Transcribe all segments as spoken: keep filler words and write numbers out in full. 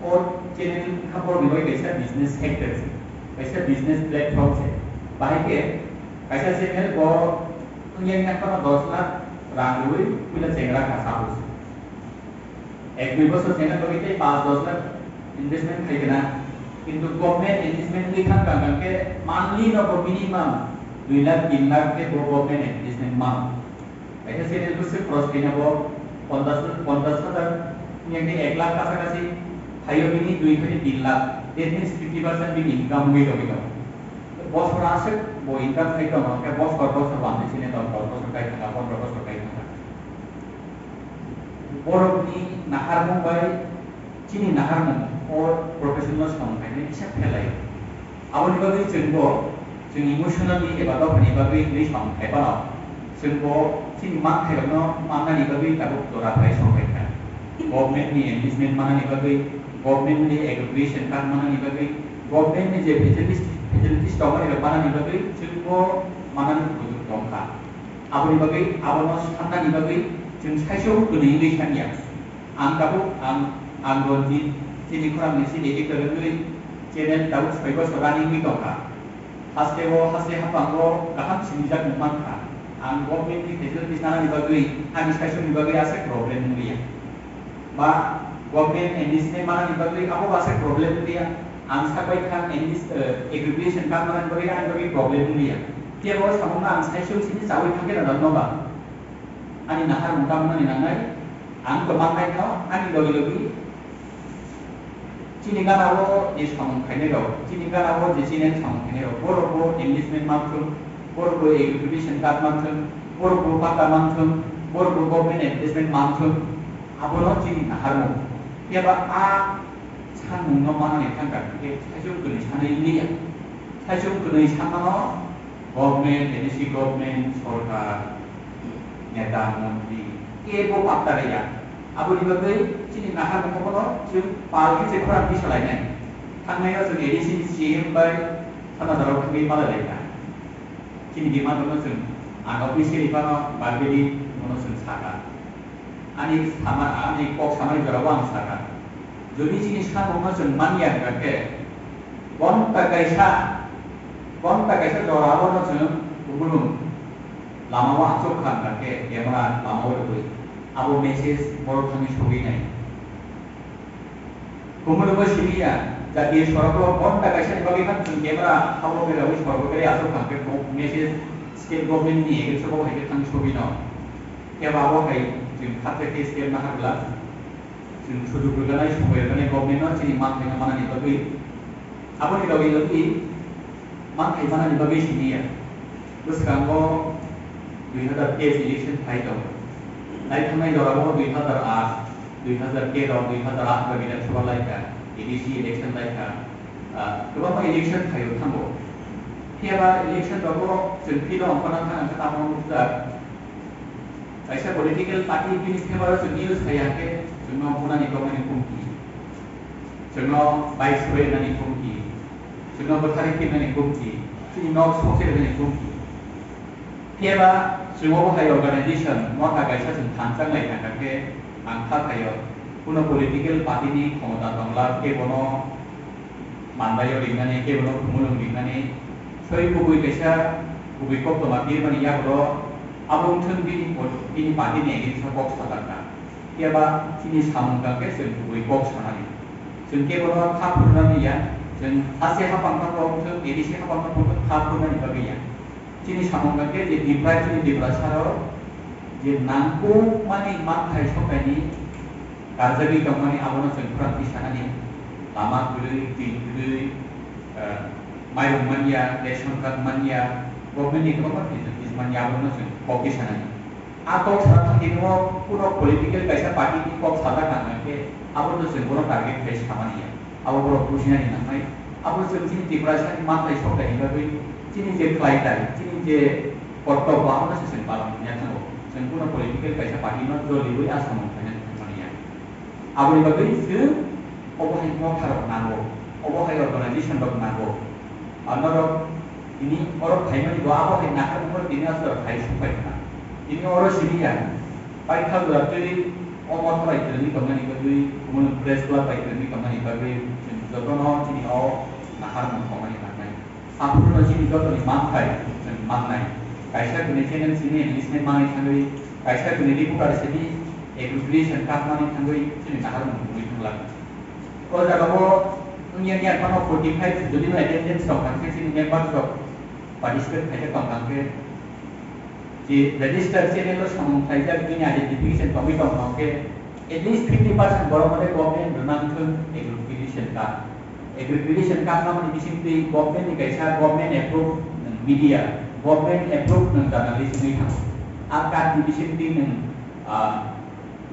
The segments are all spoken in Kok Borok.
O channel wngkha borokni bagwi kaisa business sector se, kaisa business platform se. Bahai khe kaisa channel bo wngya wngya phano dos lakh rang rwui puila chengra kha suppose. Ek dui bosor channel bagwi tei panch dos lakh investment khai khna. Kintu government investment wngwi thang kang kang khe monthly no bo minimum dui lakh tin lakh khe bo government investment mano. Kaisa channel bwswk cross khaina bo ponchash, ponchash hajar wngya khe ek lakh kacha kachi phaio bini dui thani tin lakh, that means fifty percent bini income wngwi tongwi tongo. Bosor aswk bo income khai tongo, khe bosor bosor bamni chini tong, dos bosor kai thangkha, pondro bosor kai thangkha. Borokni naharmung bai chini naharmung o professional samung khainai kisa phelai. Aboni bagwi chwng bo chwng emotionally eba dophani bagwi hwnwi samung khai phano, chwng bo chini manthairokno mannani bagwi tabuk jora phai sok kha. Government ni engagement manani bagwi, government ni aggregation card manani bagwi, government ni je facilities, facilities tongmani rok manani bagwi chwng bo manani bujuk tong kha. Aboni bagwi abono sannani bagwi chwng saichung kwnwi wngwi sanya. Ang tabuk ang, ang Ranjit, chini khorang ni sini editor wngwi channel tabuk soi bosor running wngwi tongkha. Haste o, haste hapang o kaham sinijak wng mankha. Ang government ni facilities nanani bagwi, ani saichung ni bagwi aswk problem wngya. Ba government N D C ni manani bagwi abo ba aswk problem wngya. Ang sabai kha N D C, eh, aggregation card manani bagwi ani bagwi problem wngya. Tei bo samungno ang saichung sini chawi thangkhe na dal no ba. Ani naharmung tamnani nangnai, ang to mannaino ani logi logi chini gana o je samung khainai rok, chini gana o je chini samung khainai rok, borok bo enlistment manthung, borok bo aggregation card manthung, borok bo patta manthung, borok bo government advertisement manthung, abono chini naharmung. Phiya ba a sanmungno manani thangkha, khe saichung kwnwi sanwi liya. Saichung kwnwi sanmano government, A D C government, sorkar, neta, montri, kebo patta rwya. Aboni bagwi chini naharmung bono chwng pal khe se khorang tisa lainai. Thangnai o chwng A D C ni C M bai sana jora thangwi malai laikha. Chini demand no chwng ang officially phano verbally bono chwng sakha. Ani sama, ani kok samani jorao ang sakha. Jodi chini samungno chwng manya hwnkha khe, gonta kaisa, gonta kaisa jorao no chwng kubulung lama o achuk kha hwnkha khe, camera lama o rwui abo message borok thangwi sogwi nai. Kubulung bo simi ya, jatiyo sorok o gonta kaisa ni bagwi khan chwng camera habo beraui sorok o berai achuk kha hwnkhe bo message state government ni against o bo hai khe thangwi sogwi no. Khe abo hai chwng khacha khe step naharla. Chwng sujuk rwgwnai, somoi rwgwnai government no chini manthaino manani bagwi. Aboni logi logi manthai manani bagwi simi ya. Bwskango dui hazar teis election phai tongo. Naithangnai jorao dui hazar aat, dui hazar tero, dui hazar atharo Bidhan Sabha laikha, A D C election laikha. Ah, kwbangma election phaio thango. Phiya ba election rogo chwng philo ongkhorna thang khe tamo nukjak. Kaisa political party bini favor o chwng use khaiya khe chwngno bunani tongmani humki, chwngno bike soi rwnani humki, chwngno bwthari phirnani humki, chini nok songse rwnani humki. Phiya ba chwng obo hai organization motha kaisa chwng thansa lai thangkha khe ang kha khaio, kuno political party ni khomota tongla khe bono mandaio ringnani, kebono khumulwng ringnani, soi kubui kaisa kubui koktwma pirmani yagulo abo wngthwng bini po-, bini party ni against o kok sajakna. Phiya ba chini samung tangkhe chwng kubui kok sanani. Chwng kebono kha phurunani ya, chwng haste haphang no wngthwng, A D C haphang no wngthwng kha phurunani bagwi ya. Chini samung tangkhe je Tipra, chini Tiprasa rok je nangkukmani manthai soknaini karjagwi tongmani abono chwng khorang twi sanani, lama kwrwi, twi kwrwi, eh, mairung manya, ration card manya, government ni kwbangma facilities manya, abono chwng kok twi sanani. A kok sana thangkhe no kuno political kaisa party ni kok sajak nang khe abono chwng bono target khai samani ya. Abo borok bujinani nangnai. Abo chwng chini Tiprasani manthai soknaini bagwi chini je khlai tai, chini je kortobbo, abono se chwng palon wngya thango. Chwng kuno political kaisa party no joliui a samung khainani thangmani ya. Aboni bagwi chwng obo hai motha rok nango, obo hai organization rok nango. Ang norok tini oro phaimani bo abo hai naharmung tini aswk hai sukphai khna. Tini oro simi ya, paithago twi O motha bai kwrwngwi tongmani bagwi, Khumulwng Press Club bai kwrwngwi tongmani bagwi chwng jotono chini o naharmung tongmani nangnai. Aphuru no chini jotoni manthai chwng mannai. Kaisa kwnwi channel simi enlistment manwi thangwi, kaisa kwnwi reporter simi appropriation card manwi thangwi chini naharmung wngwi thangla. O jagao wngya wngya phano forty five jodi no attendance rok hwnkhe chini members rok participate khaikhe tongkha hwnkhe, je register channel o samung khlaijak bini identification tongwi tongkha hwnkhe at least fifty percent borok hwnkhe government rwna wngthwng appropriation card. Appropriation card namani bisingtwi government ni kaisa government approve media, government approve nwng journalist wngwi thango. A card ni bisingtwi nwng, ah,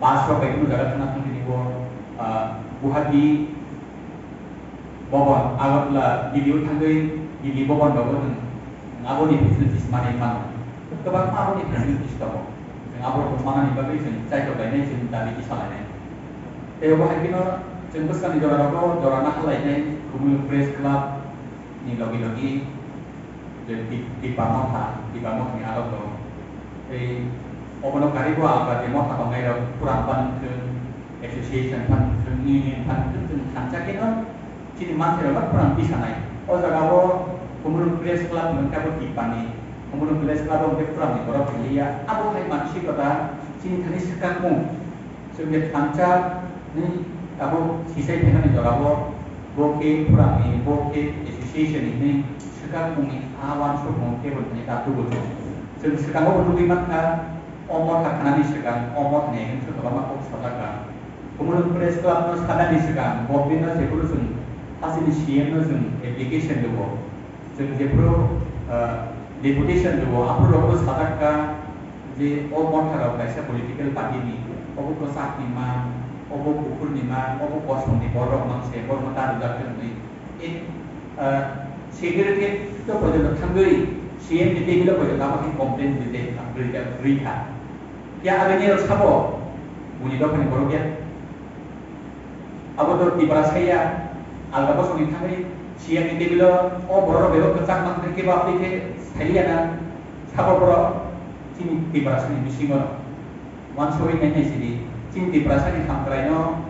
bus rok bai kunu jaga thangna thangwi bo, ah, Guwahati Bobon, Agartala, Delhi o thangwi Delhi Bobon rogo nwng aboni facilities manwi mano. Kwbangma aboni facilities tongo. Chwng aborok manani bagwi chwng chaitok lainai, chwng dabi tisa lainai. Tei obo hai kheno chwng bwskangni jora rogo jora nahal lainai, Khumulwng Press Club ni logi logi je Ti-, Tipra Motha, Tipra Motha ni adok tongo. Tei obono karwi bo alga je motha tongnai rok, Khurang phano wngthwng, association phano wngthwng, union phano wngthwng, chwng thansa kheno chini manthai rok no Khurang tisanai. O jaga o Khumulwng Press Club ni wngkha bo Tipra ni, Khumulwng Press Club o hwnkhe Khurang ni borok khailiya. Abo hai mansikota chini thani swkakmung. Chwng je thansa ni abo sisai phainani jorao bo khe Khurang ni, bo khe association ni hwnwi swkakmung ni a uansukmung kebo thani ta tubu. Chwng swkango bo nugwi mankha, o motha khanani swkang, o motha ni agent o kwbangma kok sajak kha. Khumulwng Press Club no sanani swkang, bo bini jephuru chwng hasteni C M no chwng application rwo. Chwng jephuru, ah, deputation rwo, aphuru rokbo sajak kha je o motha rok kaisa political party ni, obo kwchak ni ma, obo kuphur ni ma, obo kosom ni borok mang se, borok no ta rwjak khe hwnwi. In, ah, secretariat to pojono thangwi C M ni table o pojono abo khe complaint rwjak, rwjak, rwi kha. Ya abini rok sabo, buni dophani borok ya. Abo to Tiprasa ya, alga bosongni thangwi C M ni table o, o borok bebak kwchak mang khe kebo aboni khe sailiya na, sabo borok chini Tiprasa ni bisingo wansugwi nai nai sidi, chini Tiprasa ni hamkrai no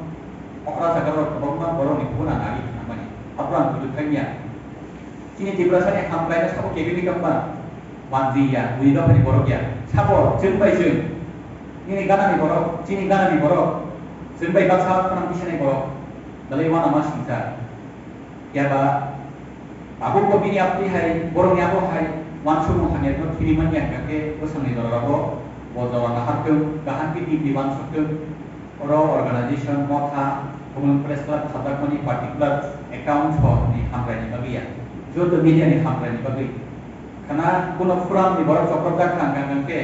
okra jaga rok kwbangma borok ni phone ang agi khnamani, abo ang buju thangya. Chini Tiprasa ni hamkrai no sabo kebini kamba manjwi ya, bui dophani borok ya. Sabo, chwng bai chwng. Nini gana ni borok, chini gana ni borok. Chwng bai baksa khorang bisinai borok. Dalai wana ma singsa. Yaba, abo ko bini apni hai, borok ni abo hai, wansuk mo hamya no khiri man ya kake, bosong ni dora bo, bo dora na hartung, gahan ki tibli wansuk tung. Oro organization, motha, Khumulwng Press Club sajakmani particular account soni hamkraini bagwi ya, joto media ni hamkraini bagwi. Khana kuno forum ni borok chokropjak kha hwnkha hwnkhe,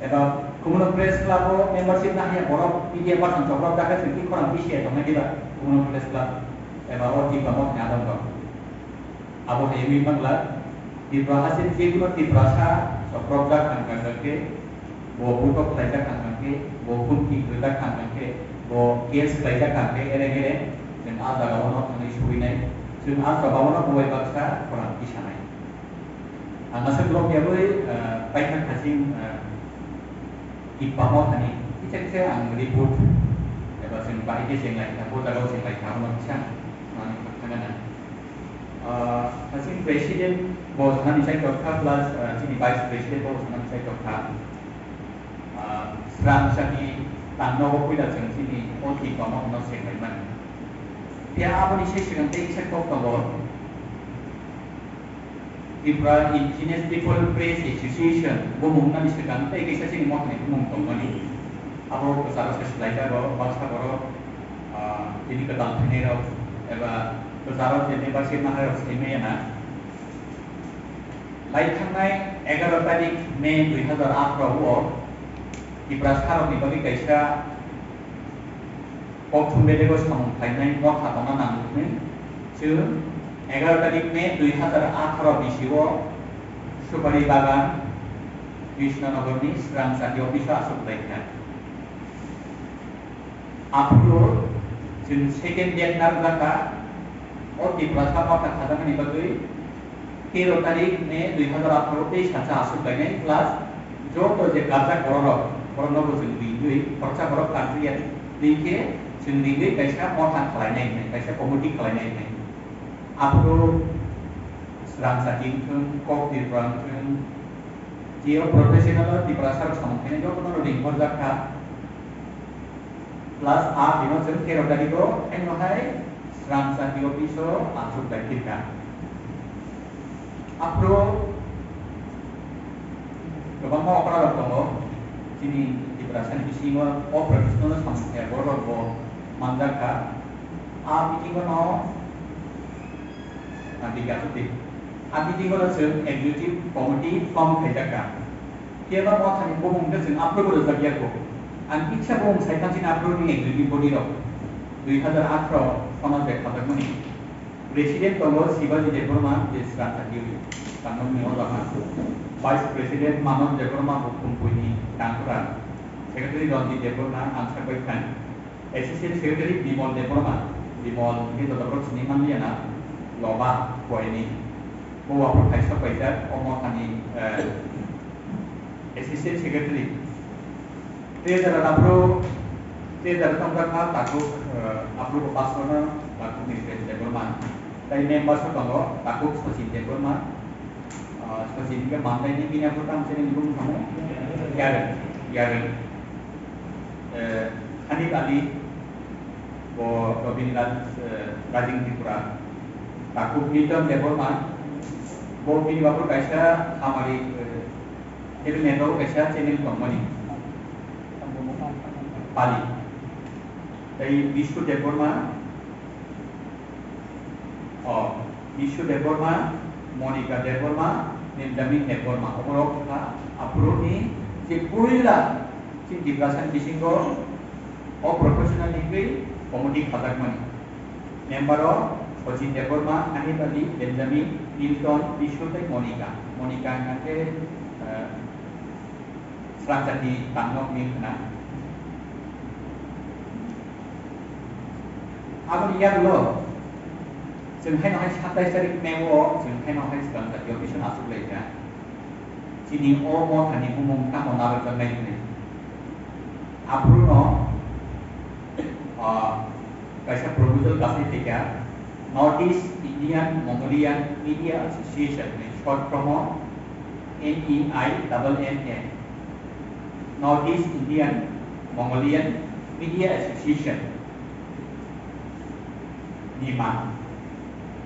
eba Khumulwng Press Club o membership nahaya borok media person chokropjak khe chwng twi khorang bisi ya tongnai diba Khumulwng Press Club eba o Tipra Mothani adong rok. Abo hai wngwi mangla, Tripura haste jekuno Tiprasa chokropjak kha hwnkha khe, bo butok khlaijak kha hwnkha khe, bo humki kwrwjak kha hwnkha khe, bo case khlaijak kha hwnkha khe, ereng ereng chwng a jagao no thangwi suinai, chwng a jagao no bo bai baksa khorang tisanai. Ang aswk lok yagwi, ah, paithak thaching, ah, Tipra Mothani kisa kisa ang report eba chwng bahai khe cheng lai kha, bo jagao cheng lai kha, abono kisa ang thangna. Ah, thaching president bo sanani chai tokha, plus, ah, chini vice president bo sanani chai tokha. Ah, srang sani tangno bo puila chwng chini o Tipra Mothano cheng lai mani. Phiya aboni sai swkang tei kisa kok tongo. Tripura Indigenous People Press Association bumung nani swkang tei kaisa chini mothani bumung tongmani. Abo kwcharo se swlaijago, baksa borok, ah, tini kwtal phainairok eba kwcharo je membership naharok sai maya na. Lai thangnai egaroh tarik May dui hazar atharo o Tiprasarokni bagwi kaisa Kokthum bedego samung khlainai motha tongna nango hwnwi chwng egaroh tarik May dui hazar atharo bisi o Supari Bagan, Krishnanagar ni srang chati office o achuk lai kha. Aphuru chwng second date narwkha, o Tiprasa motha khajaknani bagwi tero tarik May dui hazar atharo tei sacha achuk lainai, plus joto je karjak bororok, borokno bo chwng ringwi khoroksa borok karjakya. Tei khe chwng ringwi kaisa motha khwlainai hwnwi, kaisa committee khwlainai hwnwi. Aphuru Srangchati wngthwng, Kok Tripura wngthwng, jio professional o Tiprasa rok samung khainai jotono ringkhorjak kha. Plus a bino chwng tero tarikh o haino hai Srangchati office o achuk lai phirkha. Aphuru kwbangma okra rok tongo, chini Tiprasa ni bisingo o professional samung khe borok rok bo manjak kha. A meeting o no, ah, dikha asuk di. A meeting o no chwng executive committee form khaijak kha. Phiya ba mothani bumung khe chwng aphuru bo rwjak ya kho. Ang kisa bumung sai thanchini aphuru ni executive body rok dui hazar atharo sono je khajakmani. President tongo Shibaji Debbarma, je Srangchati Tangnokni o jaga. Vice President Manob Debbarma, bo Kumpui ni Tangkra. Secretary Ranjit Debbarma, ang sak bai khan. Assistant Secretary Bimal Debbarma, Bimal hwnkhe joto borok sini manliya na, Loba, Koini. Bo aphuru kaisa paijak, o mothani, eh, Assistant Secretary. Treasurer aphuru, treasurer tongjakma takhuk, eh, aphuru bo pastorno takhuk ni Debbarma. Tai members o tongo takhuk Sachin Debbarma, ah, Sachin hwnkhe mandaini bini aphuru tamo chini bumung tamo? Yareng, Yareng. Eh, Hanif Ali, bo Robin Raj, eh, Rajing Tripura. Takhuk Milton Debbarma, bo bini aphuru kaisa hamari, eh, Tei map o kaisa channel tongmani. Pali. Tei Bishu Debbarma. O, Bishu Debbarma, Monica Debbarma, Benjamin Debbarma. Oborok wngkha aphuru ni je puila chini Tiprasa ni bisingo o professional ni wngwi committee khajakmani. Member o Sachin Debbarma, Hanif Ali, Benjamin, Milton, Bishu tei Monica. Monica hwnkhe, eh, Srangchati Tangnok ni wngkha na. Aboni yagulo chwng haino hai satais tarik May o chwng haino hai Srangchati office o achuk lai kha. Chini o mothani bumung tamo narwkjaknai hwnwi. Aphuru no, ah, kaisa proposal kasai phaikha, North East Indian Mongolian Media Association ni short form o N E I double M A, North East Indian Mongolian Media Association. Ni man.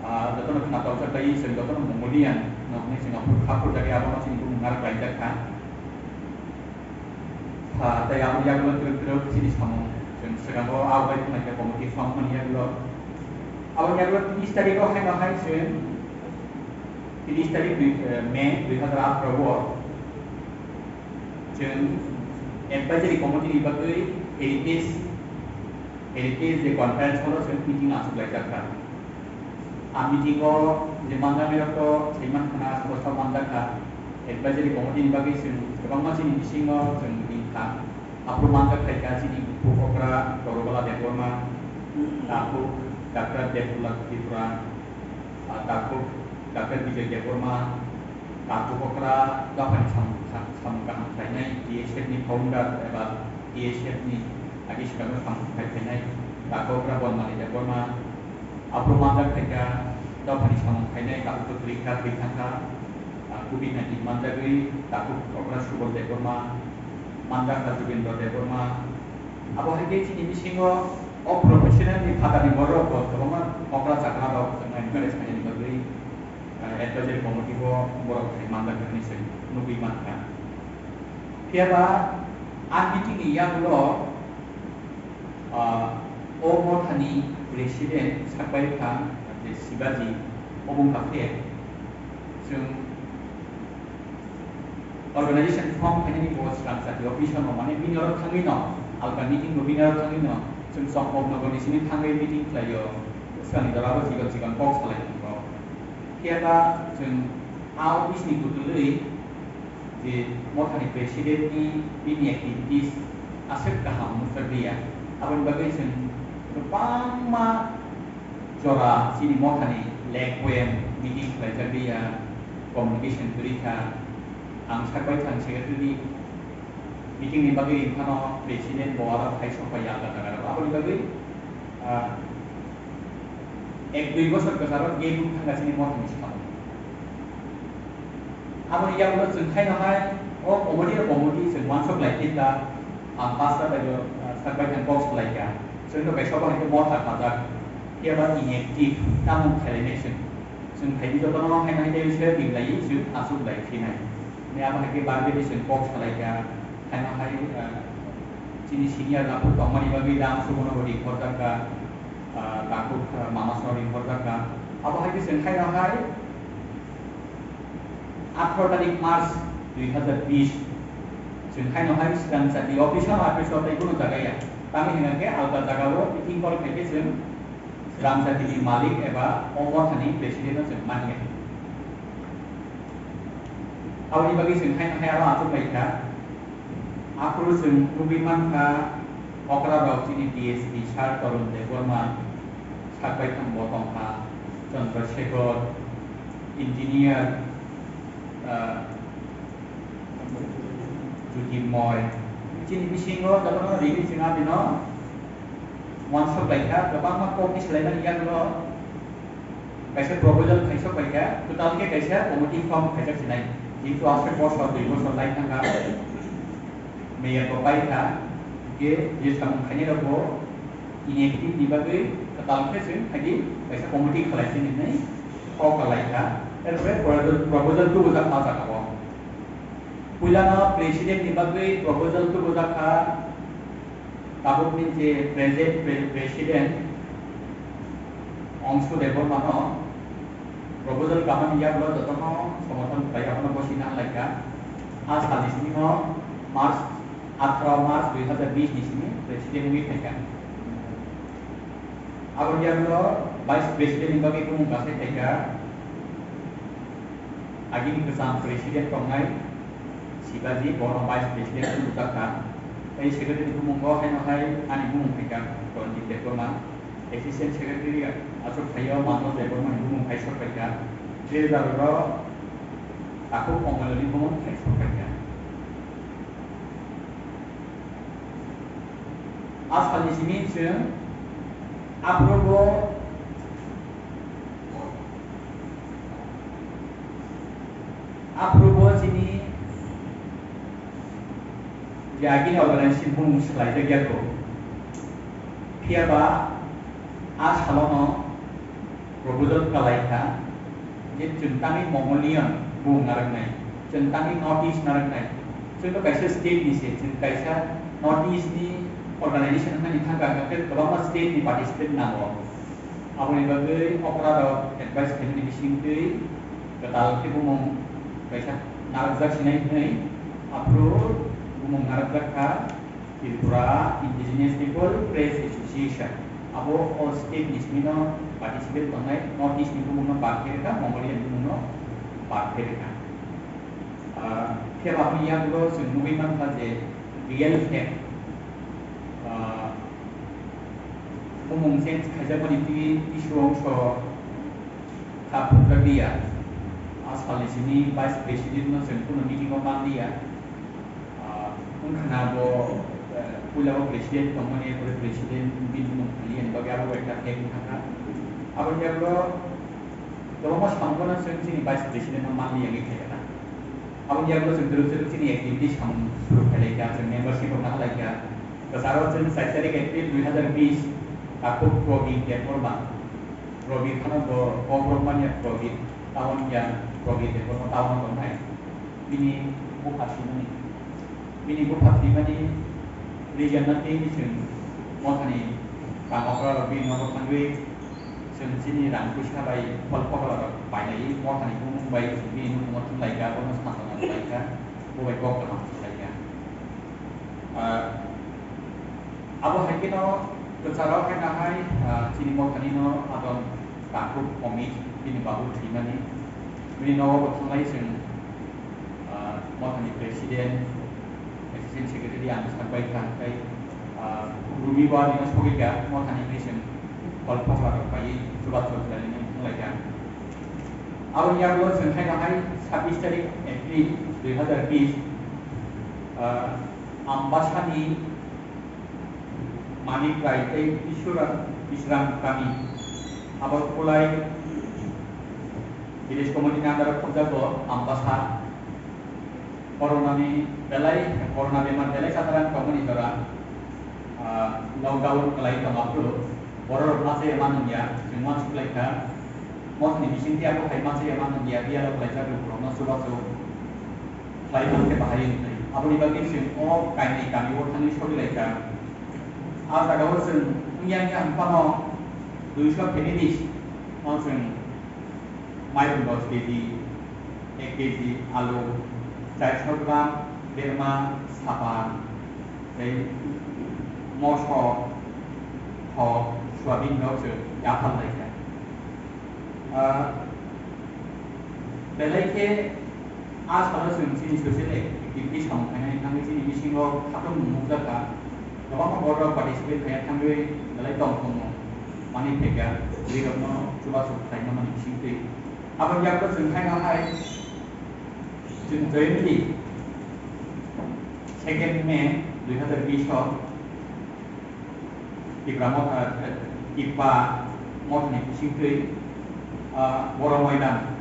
Ah, jotono khna torjak bai, chwng jotono Mongolian no hwnwi chwng aphuru kha phurjak ya, abono chini bumung narwk laijak kha. Ah, tei abo yagulo twrwk twrwk chini samung chwng swkango abo bai khna khe committee form mani yagulo. Abo yagulo tris tarikh o hai ma hai chwng, tris tarikh dui, eh, May dui hazar atharo o chwng advisory committee ni bagwi heritage, heritage day conference hall o chwng meeting achuk laijak kha. A meeting o je manjaknai rok to sai man khna, sobo sa manjak kha. Advisory committee ni bagwi chwng kwbangma chini bisingo chwng ring kha. Aphuru manjak khai kha chini buphuk okra Dorobala Debbarma, takhuk Doctor Debula Tripura, ah, takhuk Doctor Bijoy Debbarma, takhuk okra dophani samung, samung kaham khlainai, T S F ni founder eba T S F ni agi swkangno samung khai phainai, takhuk okra Bonmani Debbarma, aphuru manjak khai kha dophani samung khainai, takhuk to thwi kha, thwi thang kha, ah, covid nineteen manjagwi takhuk okra Subol Debbarma, manjak kha Jubindra Debbarma. Abo hai khe chini bisingo o professional ni phatani borok bo kwbangma okra chakra rok chwng encourage khainani bagwi, ah, advisory committee o borok thai manjak hwnwi se nugwi mankha. Phiya ba a meeting ni yagulo, ah, o mothani president Sakbai Khan je Shibaji obo wngkha khe chwng organization form khainani bo Srangchati office no, mane bini oro thangwi no, alka meeting bo bini oro thangwi no, chwng Chongkok Nogor ni simi thangwi meeting khlaio, swkangni jora bo chikon chikon kok salai tongo. Phiya ba chwng a office ni kwtwlwi je mothani president ni bini activities aswk kaham nukjak liya, aboni bagwi chwng kwbangma jora chini mothani lek poem meeting khlaijak liya, communication kwrwi kha. Ang sak bai thang secretary ni Meeting ni bagwi phano president bo aro hai sok pai ya jaga jaga. Aboni bagwi, ah, ek dui bosor kwcharo gate wng thangkha chini mothani salo. Aboni yagulo chwng khaino hai o committee o committee chwng uansuk lai khe ta, ang pasta bai bo, ah, sak bai thang kok salai kha. Chwng no kaisa bo hai khe motha khajak. Phiya ba inactive tamung khailai nai chwng. Chwng khai di jotono hai nai tei se ring lai chwng asuk lai phinai. Ni abo hai khe bar bedi chwng kok salai kha. Haino hai, ah, chini senior takhuk tongmani bagwi dam subono bo ringkhorjak kha, ah, takhuk, ah, mama sono ringkhorjak kha. Abo hai khe chwng haino hai atharo tarik March dui hazar bish chwng haino hai swkang chati office o, office o tei bono jaga ya. Tamni hwnka khe alda jaga o meeting call khai khe chwng Ramsatini malik eba o mothani president no chwng manya. Aboni bagwi chwng haino hai aro achuk lai kha. Aphuru chwng nugwi man kha okra rok chini D S P sir Tarun Debbarma, sak bai thang bo tong kha Chandra Shekhar, engineer, ah, Jyoti Moy. Chini bisingo jotono rimi chwng abino uansuk lai kha, kwbangma kok ni swlaimani yagulo kaisa proposal khaisok bai kha, kwtal khe kaisa committee form khaijak sinai. Jehetu aswk bosor, dui bosor lai thang kha, mayor bo pai kha, je, je samung khainai rok bo inactive ni bagwi kwtal khe chwng khaidi kaisa committee khalai sini hinwi kok kha lai kha. Erpore proposal, proposal tubujak kha o jaga o. Puilano president ni bagwi proposal tubujak kha, tabukni je present pre-, president Ongsu Debbarmano proposal kamani yagulo jotono somorthon khlai abono bosina halai kha. A salni simi no March, atharo March dui hazar bish ni simi president wngwi phaikha. Aboni yagulo vice president ni bagwi bumung kasai phaikha. Agini kwcham president tongnai Shivaji, bono vice president tubujak kha. Tei secretary bumungo haino hai ani bumung phaikha Ranjit Debbarma. Assistant secretary achuk thaio Manoj Debbarma ni bumung hai sok phaikha. Treasurer o takhuk Omoloni bumung hai sok phaikha. A salni simi chwng aphuru bo, aphuru bo chini je agini organization bumung swlaijak ya kho. Phiya ba a salono proposal khalai kha je chwng tangwi Mongolian bumung narwknai, chwng tangwi North East narwknai. Chwng to kaisa state ni se, chwng kaisa North East ni organization wngmani thangkha, hwnkhe kwbangma state ni participate nango. Aboni bagwi okra rok advice khaimani bisingtwi kwtal khe bumung kaisa narwkjak sinai hwnwi aphuru bumung narwkjak kha. Tripura Indigenous People Press Association, abo all state ni simi no participate tongnai, North East ni bumung no bad khe rwkha, Mongolian bumung no bad khe rwkha. Ah, phiya ba aboni yagulo chwng nugwi mankha je real fact, ah, bumung change khaijakmani twi kisu ongso kha phunjak liya. A salni simi vice president no chwng kunu meeting o man liya. Ah, wngkha na bo, eh, puila o president tongmani, pore president bini mung thangli, ani bagwi abo bai ta thek wngkha kha. Aboni yagulo kwbangma samung no chwng chini vice president no manli wngwi khaikha na. Aboni yagulo chwng twrwk twrwk chini activity samung suru khailai kha, chwng membership rok nahalai kha. Kwcharo chwng char tarik April dui hazar bish, takhuk Probir Debbarma, Probir phano bo Kokborok manya Probir, Taon ya Probir Debbarma Taon tongnai. Bini bupha thwimani, bini bupha thwimani reason no tei bini chwng mothani kangokra rok bini nogo thangwi chwng chini rang puisa bai phol phokla rok painai mothani bumung bai chwng bini nukhungo thumlaikha, bono samsana thumlaikha, bo bai kok kaham thumlaikha. Ah, abo hai kheno kwcharo hai nahai, ah, chini mothani no adon takhuk Omit bini babu thwimani. Bini nogo bo thanglai chwng, ah, mothani president, assistant secretary ang sak bai kha, tei, ah, Rubi bo ani no sogwi kha, mothani hinwi chwng kol phokla rok bai chubachu khlainani thanglai kha. Aboni yagulo chwng hai nahai sabbish tarik April dui hazar bish, ah, Ambasani Manik Rai tei Biswara-, Bisram Kami, abo Kulai Village Committee ni under o khobjago Ambasa. Corona ni belai, corona bemar belai sasaran tongmani jora, ah, lockdown kwlai tong aphuru borok rok masa ya manung ya, chwng uansuk lai kha. Mosni bisingtwi abo hai masa ya manung ya, biyalo kwlaijak rok borokno chubachu khlai mankhe bahai wngwi thai. Aboni bagwi chwng o kainwi kami o thangwi sogwi lai kha. A jaga o chwng wngya wngya hwn phano duiso families no chwng mairum dos keji, ek keji alu, charso gram berma sapan, tei moso, thok, soyabin rok chwng yaphar lai kha. Ah, belai khe a salo chwng chini social activity samung khainani thangwi chini bisingo khatungmung nukjakha. Kwbangma borok participate khaina thangwi belai tongthokmung manwi phaikha, bwrwirokno chubachu khlaima mani bisingtwi. Aboni yago chwng khaina hai chwng jointly second May dui hazar bish o Tipra Motha, eh, Tipra Mothani bisingtwi, ah, Boro Moidan,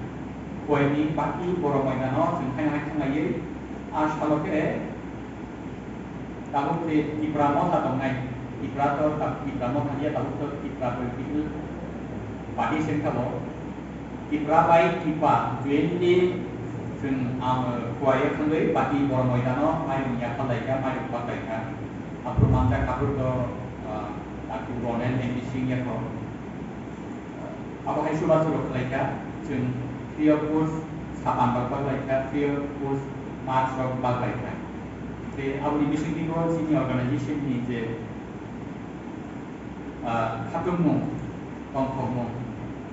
Kuwaini party Boro Moidano chwng khaina hai thanglaiwi, ah, salo khe tabuk se Tipra Motha tongnai, Tipra to tab-, Tipra Motha ya tabuk to Tipra Political Party se wngkha bo. Tipra bai Tipra jointly chwng, ah, Kuwai o thangwi party Boro Moidano mairum yaphar lai kha, mairum pak lai kha. Aphuru manjak, aphuru to, ah, Doctor Ronel M D Singh ya kho. Abo hai chubachu rok khlai kha, chwng free of cost sapan rok bak lai kha, free of cost mask rok bak lai kha. Tei aboni bisingtwi bo chini organization ni je, ah, khatungmung, tongthokmung,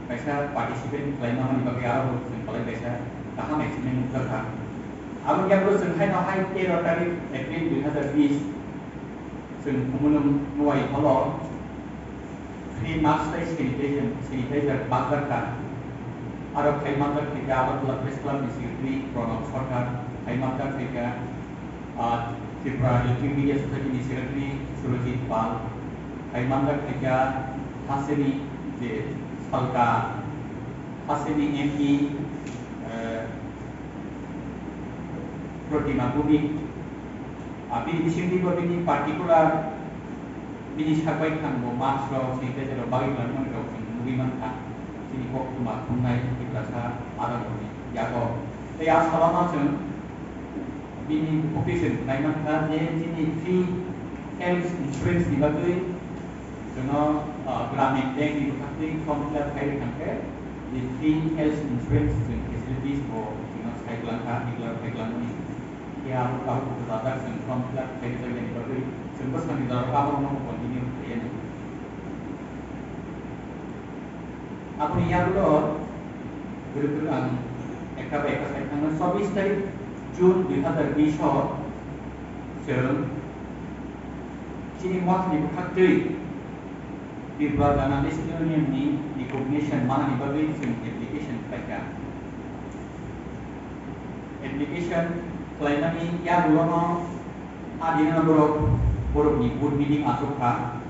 kaisa participant khlaima mani bagwi aro bo chwng belai kaisa kaham achievement nukjak kha. Aboni yago chwng haino hai tero tarik April dui hazar bish, chwng Khumulwng Nuwai holo free mask tei sanitizer, sanitizer bakjak kha. Aro khai manjak kha Agartala Press Club ni secretary Pranab Sarkar, khai manjak kha, ah, Tripura Electronic Media Society ni secretary Surojit Pal, khai manjak kha hasteni je salka, hasteni M P, eh, Protima Bhumik, ah, bini bisingtwi bo bini particular bini sak bai thang bo mask rok, sanitizer rok bagwi manwi rok chwng nugwi mankha. Chini koktwma thumnai Tiprasa adamrokni yago. Tei a salama chwng bini office-o nai mankha je chini free health insurance ni bagwi chwngno, ah, Gramin Bank ni bwkhaktwi form fill up khai rwkha khe, je free health insurance chwng facilities bo chwngno sai kwlangkha, declare khai kwlangmani. Phiya abo tabuk bo kwchajak, chwng form fill up khai rwjaknani bagwi chwng bwskangni jora abo rokno bo continue khlaiya. Aboni yagulo bwrwi bwrwi ang ekta bai ekta sai thangna, chobbish tarik June dui hazar bish o chwng chini mothani bwkhaktwi Tripura Journalist Union ni recognition manani bagwi chwng application khlaikha. Application khlaimani yagulono a dino borok, borokni board meeting achukha.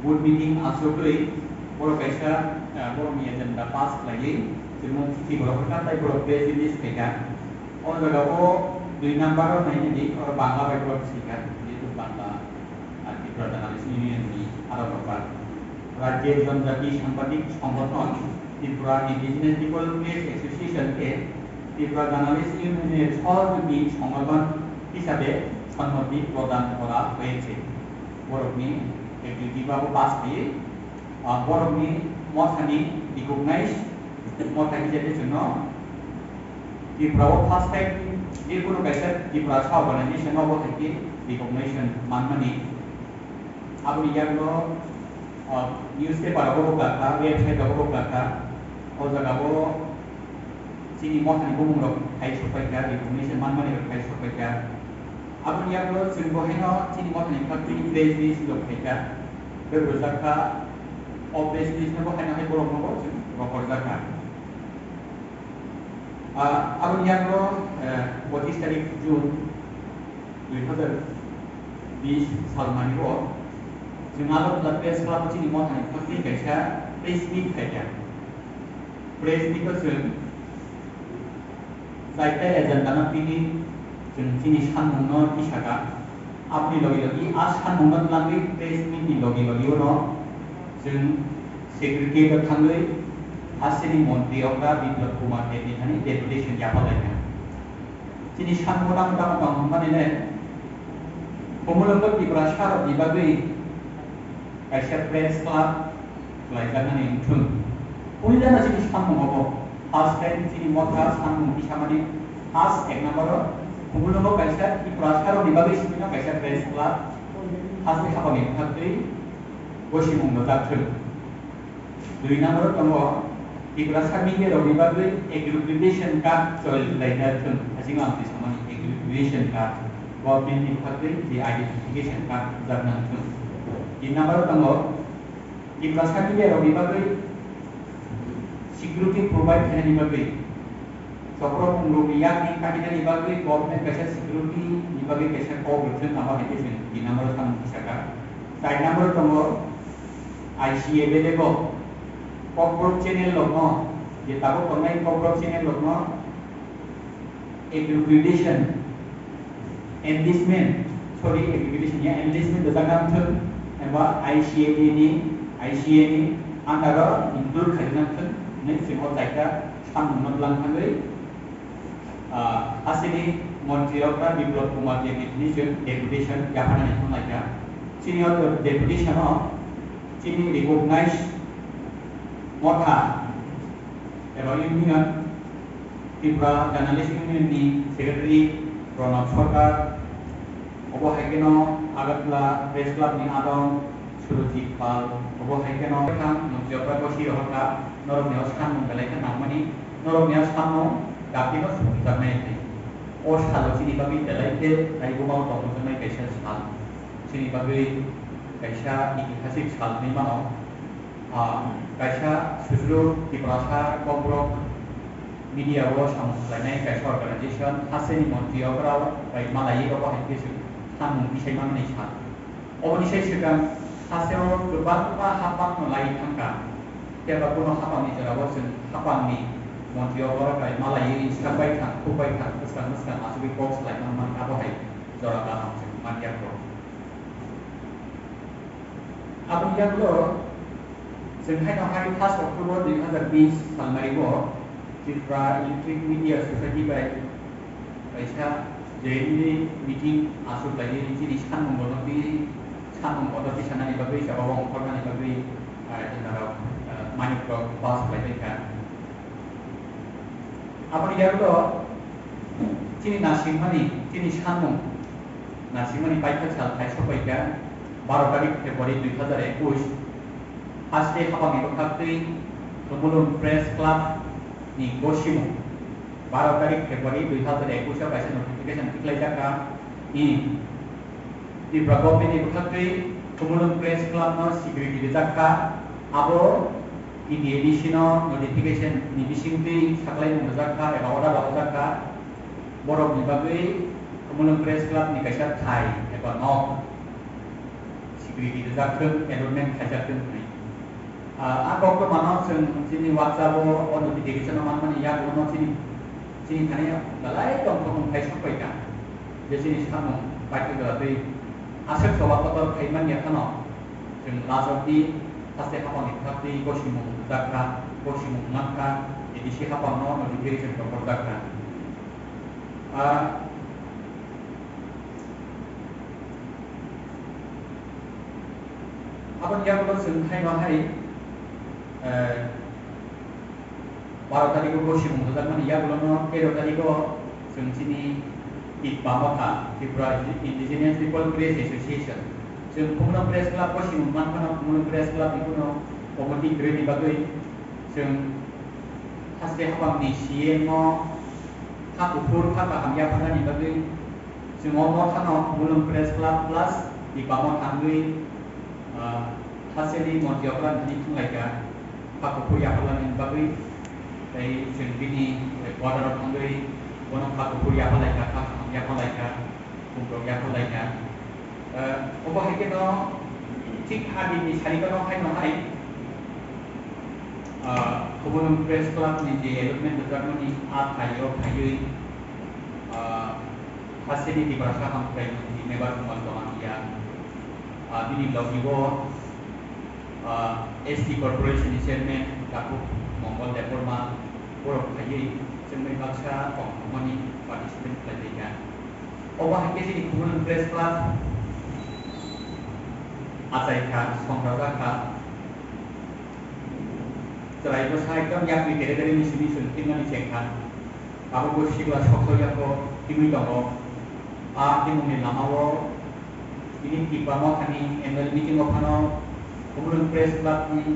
Board meeting achugwi borok kaisa, eh, borokni agenda pass khlaiwi chwngno chithi borok rwkha tei borok press release khaikha. O jaga o dui number o nainani oro Bangla bai borok swikha, jehetu Bangla, ah, Tripura Journalist Union ni aro rokha. Rajya Janjati Sambadik Sangathon Tripura Indigenous People Press Association ke Tripura Journalist Union er sohojogiti sangathon hisabe sonmoti prodan kora hoyeche. Borokni activity ba bo pass khlaiwi, ah, borokni mothani recognize motha hisabe chwngno Tripura o first time je kono kaisa Tiprasa organization no bo hai khe recognition manmani. Aboni yagulo, ah, newspaper rogo bo kakha, website rogo bo kakha, o jaga o chini mothani bumung rok khai sokpai kha, recognition manmani rok khai sokpai kha. Aboni yagulo chwng bo haino chini mothani kha twi press release rok khai kha, bebrojakha, o press release no bo haino hai borok no bo chwng rohorjakha. Ah, aboni yagulo, eh, pochis tarik June dui hazar Bis salmani o chwng Agartala Press Club o chini mothani phakni kaisa press meet khaikha. Press meet o chwng jaita agenda no tini chwng chini sanmung no tisaka. Aboni logi logi a sanmung no twlangwi press meet ni logi logi o no chwng secretariat o thangwi hasteni montri okra Biplab Kumar Deb ni thani deputation yapalaikha. Chini sak mota mota tong hwnmani le, Khumulwngo Tiprasa rokni bagwi kaisa press club khlaijaknani wngthung. Puilano chini samung obo, first time chini motha samung tisamani first ek number o Khumulwngo kaisa Tiprasa rokni bagwi simino kaisa press club haste habani bwkhaktwi gosimung rwjak thung. Dui number o tongo Tiprasa media rokni bagwi accreditation card choli laina thung. Asing ang twi samani accreditation card, government ni bagwi je identification card jakna thung. Tin number o tongo Tiprasa media rokni bagwi security provide khainani bagwi Chokro pungrokni yakni katinani bagwi government kaisa security ni bagwi kaisa kok rwthwng abo hai khe chwng tin number o samung tisaka. Char number o tongo I C A bele bo Kokborok channel rokno, je tabuk tongnai Kokborok channel rokno accreditation, enlistment, sorry, accreditation ya, enlistment rwjak nang thung, eba I C A ni, I C A ni under o include khai nang thung, hinwi chwng o chaita samung no tlang thangwi, ah, asini montri rok ta Biplab Kumar Deb ni thani chwng deputation yaphanani thanglaikha. Chini o deputation o chini recognize motha eba union, Tripura Journalist Union ni Secretary Pranab Sarkar, obo hai kheno Agartala Press Club ni adong Surojit Pal, obo hai kheno thang Mujabra Gosi rohorkha, norokni o samung belai khe nangmani, norokni o samung dapino sumjaknai khe. O salo chini bagwi belai khe naibu mau tongmani kaisa sal, chini bagwi kaisa itihasik sal hinwi mano. Ah, kaisa Suchulu Tiprasa Kokborok media o samung khlainai kaisa organization, hasteni montri okra bai malaiwi obo hai khe chwng samung tisai manmani sa. Oboni sai swkang hasteo kwbangma haphangno lai thangkha, phiya ba bono haphangni jorao chwng haphangni montri okra bai malaiwi swkang bai thang, khuk bai thang, bwskang bwskang achugwi kok salai man mankha, abo hai jora kaham chwng man ya kho. Aboni yagulo chwng haino hai first October dui hazar bish salmari o Tripura Electronic Media Society bai kaisa J N D meeting aswk lai chini samung bono twi samung bono twi sanani bagwi jabao ongkhornani bagwi, ah, jemara, ah, manik rok pass khlai kha. Aboni yagulo chini nasimani, chini samung nasimani paithak sal thai sokpaikha baro tarik February dui hazar ekush, haste haphangni bwkhaktwi Khumulwng Press Club ni gosimung baro tarik February dui hazar ekush o kaisa notification tikhlaijakha. I Tripura government ni bwkhaktwi Khumulwng Press Club no security rijak kha, abo T T A D C no notification ni bisingtwi saklai mung rijak kha eba order rok rijak kha, borok ni bagwi Khumulwng Press Club ni kaisa thai eba nok security rijak thung, allotment khaijak thung hwnwi. Ah, a koktwmano chwng chini WhatsApp-o, o notification-o manmani yagulono chini, chini thani belai tongthokmung khai sokpai kha. Je chini samung paithak jora twi aswk choba kotor khai man ya phano, chwng lajokdi, haste haphangni bwkhaktwi gosimung rijak kha, gosimung man kha, A D C haphangno notification rohorjak kha. Ah, Aboni yagulo chwng khaino hai, eh, baro tarikgo gosimung rwjakmani yagulono tero tarikgo chwng chini Tipba Motha, Tripura Indigenous People Press Association, chwng Khumulwng Press Club gosimung manphano Khumulwng Press Club ni kuno committee kwrwini bagwi chwng haste haphangni C M o kha kuphur kha kaham yapharnani bagwi Chwng o mothano Khumulwng Press Club plus Tipba Motha wngwi, ah, hasteni montri okra thani thanglaikha, kha kuphur yapharlanani bagwi, tei chwng bini quarter-o thangwi bono kha kuphur yapharlaikha, kha kaham yapharlaikha, khumrok yapharlaikha. Ah, obo hai kheno thik a dinni sari phano haino hai, ah, Khumulwng Press Club ni je allotment rwjakmani a phaio phaiwi, ah, Hasini Tiprasa Hamkrai Mantri Mebar Kumar Jamatia, ah, bini logi o, ah, S T Corporation ni Chairman Takhuk Mongol Debbarma borok phaiwi chwngbai baksa tongthokmani participant khlailaikha. Obo hai khe chini Khumulwng Press Club achai kha, songjak kha. Chwrai bwsa ekdom yakni tere tere ni simi chwng thwimani cheng kha. Abo bo sikla sok sok yago thwimwi tongo. A thwimungni lama o tini Tipra Mothani annual meeting o phano Khumulwng Press Club ni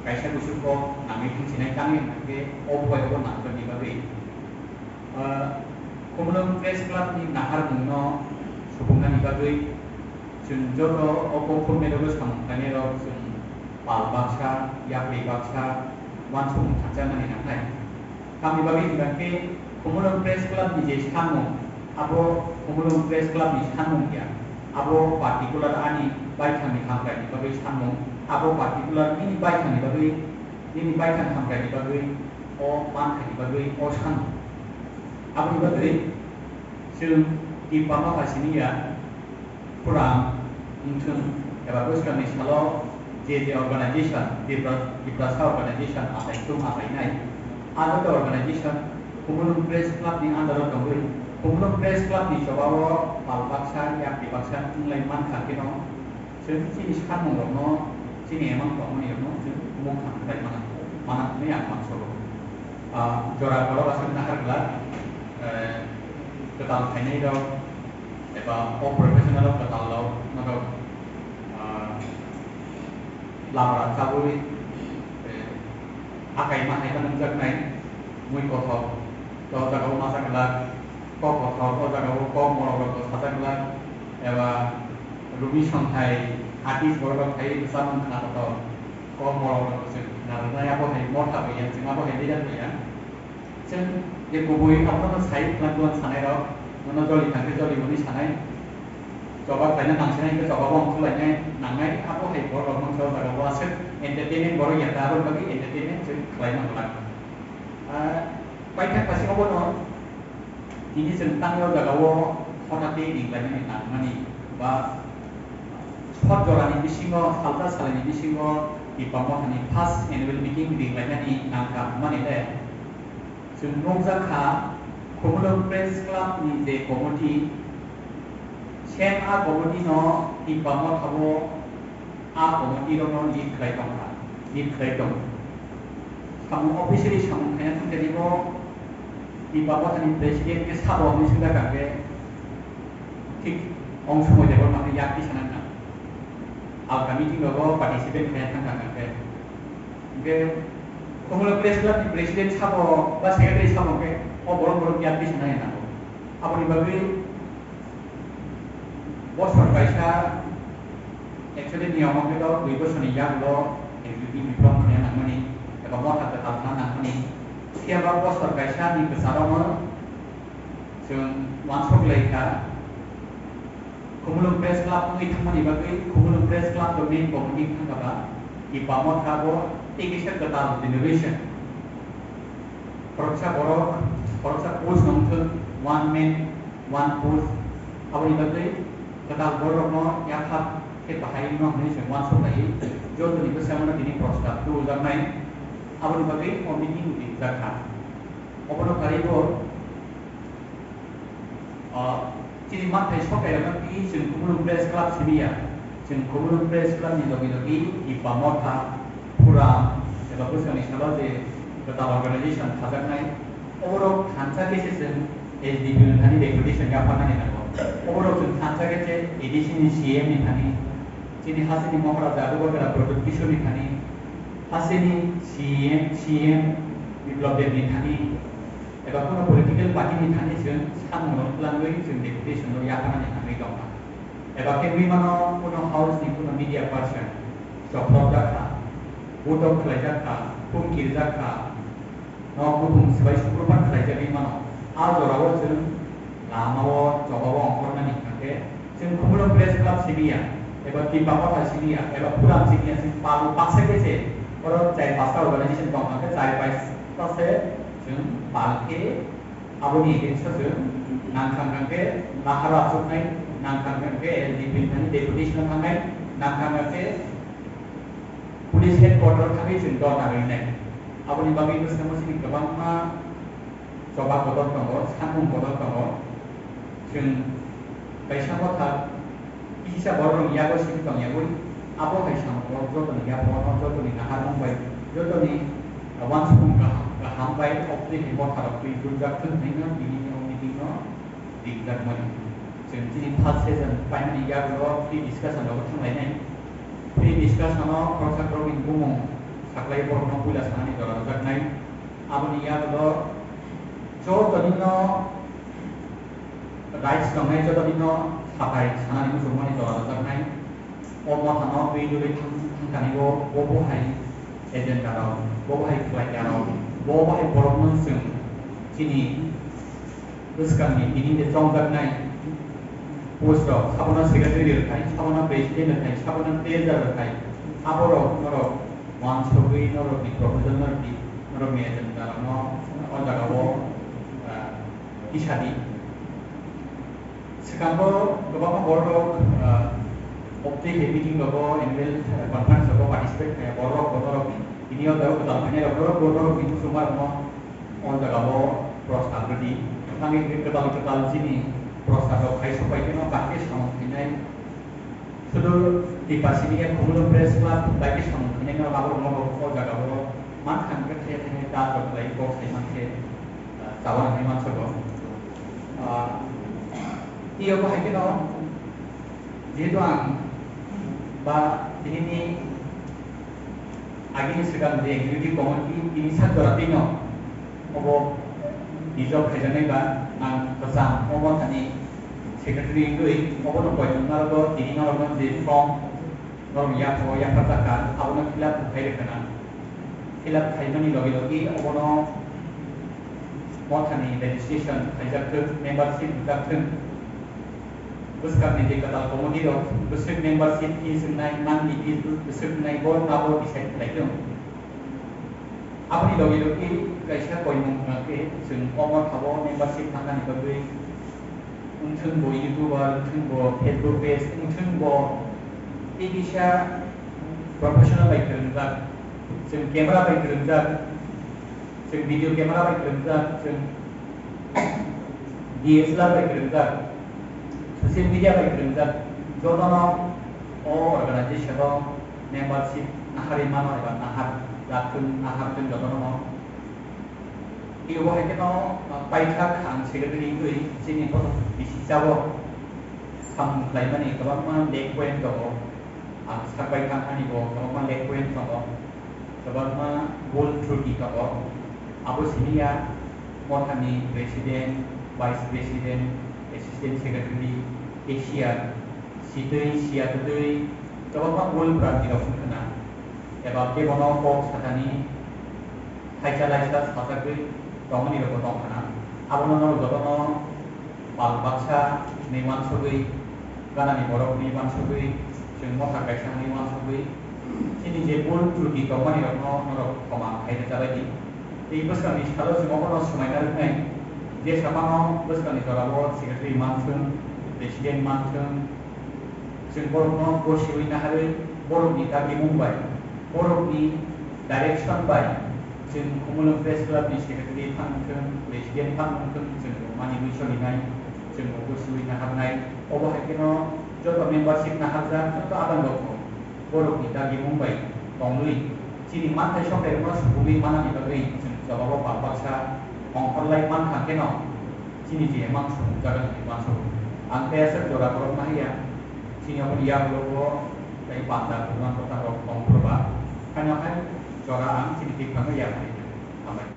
kaisa kuchuk kok nangwi thangsinai tangwi hwnkhe o bubaio bo nangkukni bagwi. Ah, Khumulwng Press Club ni naharmungno supungnani bagwi chwng joto o kok phurnairokno samung khlainairok chwng pal baksa, yapri baksa, uansukmung thansa nani nangnai. Tamni bagwi hwnkha khe Khumulwng Press Club ni je sanmung, abo Khumulwng Press Club ni sanmung ya, abo particular ani baithangni hamkraini bagwi sanmung, abo particular nini baithangni bagwi, nini baithang hamkraini bagwi o manthani bagwi o sanmung. Aboni bagwi chwng Tipra Motha simi ya, Khurang wngthwng eba bwskangni salo je je organization, Tipra-, Tiprasa organization achaithung achainai, a joto organization Khumulwng Press Club ni under o tongwi, Khumulwng Press Club ni choba o pal baksa, yakri baksa wnglai mankha kheno, chwng chini samungrokno, chini emang tongmani rokno chwng mukha khlai mana, mana hwnwi ang uansugo. Ah, jora borok aswk nahar glak, eh, kwtal khainai rok, eba o professional o kwtal rok norok, ah, labra chabwi, eh, akai ma hai phano wngjaknai mui kothok, to o jaga o masa glak kok kothok, o jaga o kok morok rok sajak glak, eba Rumi Sonthai artist borok rok phai bwsa mung khna kotor, kok morok rok se khna rwnai, abo hai motha bai ya, chwng abo hai leader bai ya. Chwng je kubui abono sai khwlai buan sanai rok, nono joli thangkhe joli hwnwi sanai. Choba khlaina nangsinai hwnkhe choba bo wngkhuk lainai nangnai, abo hai borok rok mangsa o jaga o aswk entertainment borok ya ta, aboni bagwi entertainment chwng khlai mangwlak. Ah, paithak pasi obono tini chwng tangwi o jaga o hota tei ring lainani nangmani ba sot jorani bisingo, salta salani bisingo Tipra Mothani first annual meeting ring lainani nangkha hwnmani le, chwng nukjak kha, Khumulwng Press Club ni je committee, same a committee no Tipra Motha bo a committee rok no lead khlai tong kha, lead khlai tong. Samung officially samung khaina thangkhe bo Tipra Mothani president khe sabo hwnwi swngjakha khe, thik ong somoi Debbarma khe yak tisa nang kha. Alka meeting rogo participate khaina thang kha khe. Hwnkhe Khumulwng Press Club ni president sabo ba secretary sabo hwnkhe o borok borok yak tisa nai nango. Aboni bagwi bosor kaisa actually niyom hwnkhe to dui bosorni yagulo executive biplop khaina nangmani eba motha kwtal khna nangmani. Phiya ba bosor kaisa ni kwcharo chwng uansuk lai kha. Khumulwng Press Club wngwi thangmani bagwi Khumulwng Press Club ni main committee thangkha ba Tipra Motha bo tei kisa kwtal generation. Khoroksa borok, khoroksa post wngthwng, one man, one post. Aboni bagwi kwtal borokno yaphar khe bahai wngno hwnwi chwng uansuk laiwi jotoni bwskango tini prostab tubujaknai. Aboni bagwi o meeting rijak kha. Obono karwi bo Ah, chini manthai sokairokno twi chwng Khumulwng Press Club simi ya. Chwng Khumulwng Press Club ni logi logi Tipra Motha, Forum, eba bwskangni salo je kwtal organization khajaknai, oborok thansa khe se chwng S D P ni thani deputation yapharnani nango. Oborok chwng thansa khe se A D C ni C M ni thani, chini hasini Maharaja Bubagra Pradyut Kishore ni thani, hasini C M, C M Biplab Deb ni thani, eba kuno political party ni thani chwng samung rok twlangwi chwng deputation no yapharnani nangwi tongkha. Eba khe wngwi mano kuno house ni kuno media person choprok jakha, budok khlai jakha, phung kir jakha, nok buphung swbai sukrupar khlai jagwi mano. A jorao chwng lama o choba o ongkhornani hwnkhe Chwng Khumulwng Press Club simi ya, eba Tipra Motha simi ya, eba Phuram simi ya, chwng pal baksa khe se, oro char pasta organization tong kha khe, char pasta se chwng pal khe, aboni against o chwng nang thang thang khe nahar achuknai, nang thang thang khe L D P ni thani deputation thangnai, nang thang thang khe police headquarter thangwi chwng dhorna rwnai. Aboni bagwi bwskango chini kwbangma choba kotor tongo, samung kotor tongo. Chwng kaisa motha kisa borokni yago simi tong yagwi, abo hai samung borok jotoni yaphano, jotoni naharmung bai, jotoni, ah, uansukmung kaham, kaham bai, obtwi hai motha rok twi gwnjak thwng hwnwi no tini o meeting no ringjakmani. Chwng chini first session paimani yagulo free discussion rogo thanglainai. Free discussion o khoroksa khoroknwi bumung saklai borokno puila sanani jora rwjaknai. Aboni yagulo jotonino rights tongnai, jotonino sapai sanani muchungmani jora rwjaknai. O mothano twi duri thang-, thangkani bo, bo bo hai agenda rok, bo bo hai khlai ya rok, bo bo hai borok no chwng chini bwskang ni tini de chongjaknai post rok, sabono secretary rwkhai, sabono president rwkhai, sabono treasurer rwkhai, abo rok norok uansugwi norok ni proposal norok ni, norok ni agenda rok no o jaga o, ah, kisa di. Swkango kwbangma borok rok, ah, obtwi hai meeting rogo, annual, ah, conference rogo participate khaiya borok rok, borok rok ni. Tini o jaga kwtal khainai rok, borok, borok rok ni muchungma rok no o jaga o prostab rwdi. Thangwi kwtal kwtal chini prostab rok khai sok bai kheno bahai khe samung khainai. Sudu Tipra simi ya Khumulwng Press Club bai khe samung khainai no abo rok no o jaga o man khan khe thaya thaya ta rok lai kok sai man khe, ah, chawa nang man sogo. Ah, iyo bo hai kheno jehetu ang ba tini ni agini swkang je executive committee tini sak jora twi no obo dissolve khaijaknai ba ang kwcham obo thani secretary wngwi obono koinwi narwgo tini norokno je form norok yapha o yapharjak kha abono fill up khai rwkha na. Fill up khaimani logi logi obono mothani registration khaijak thwk, membership rwjak thwk. Bwskangni je kwtal committee rok bwswk membership fees wngnai, monthly fees bwswk wngnai, borok abo decide khlai thwng. Aboni logi logi kaisa koimung wngkha khe chwng omo thabo membership tangkani bagwi wngthwng bo YouTuber, wngthwng bo Facebook page, wngthwng bo tei kisa professional bai kwrwngjak, chwng camera bai kwrwngjak, chwng video camera bai kwrwngjak, chwng D S L R bai kwrwngjak, social media bai kwrwngjak, jotono o organization o membership naharwi mano eba nahar jak thwng, nahar thwng jotono no. Tei bo hai kheno, ah, paithak ang secretary wngwi chini kotor bisi jabo samung khlaimani kwbangma leg point tongo. Ang sak bai thang ani bo kwbangma leg point tongo. Kwbangma bhul truti tongo. Abo simi ya mothani president, vice president, assistant secretary, cashier, sitwi siya kwtwi kwbangma bhul bhranti rok wngkha na. Eba kebono kok sakani thaisa laisa sajagwi tongmani rokbo tongkha na. Abono norok jotono pal baksa hinwi uansugwi, ganani borok hinwi uansugwi, chwng motha kaisa hinwi uansugwi, chini je bhul truti tongmani rokno norok khoma khai rwjabai di. Tei bwskangni salo chwng obono swmaina rwnai, je samano bwskangni jorao secretary manthwng, president manthwng, chwng borokno gosiwi naharwi borokni dagimung bai, borokni direction bai, chwng Khumulwng Press Club ni secretary phang wngthwng, president phang wngthwng, chwng bo manwi solinai, chwng bo gosiwi naharnai. Obo hai kheno joto membership naharjak joto adang rok bo borokni dagimung bai tongwi chini manthai sokairokno supungwi manani bagwi chwng jobabo pal baksa ongkhorlai mankha kheno chini je mansukmung jaga hinwi uansukgo. Ang khe aswk jora borok nahiya, chini aboni yagulogo tei panda kwbang kwthang rok tong phuru ba, haino hai jora ang chini tiprano yapharwi rw-, hambai.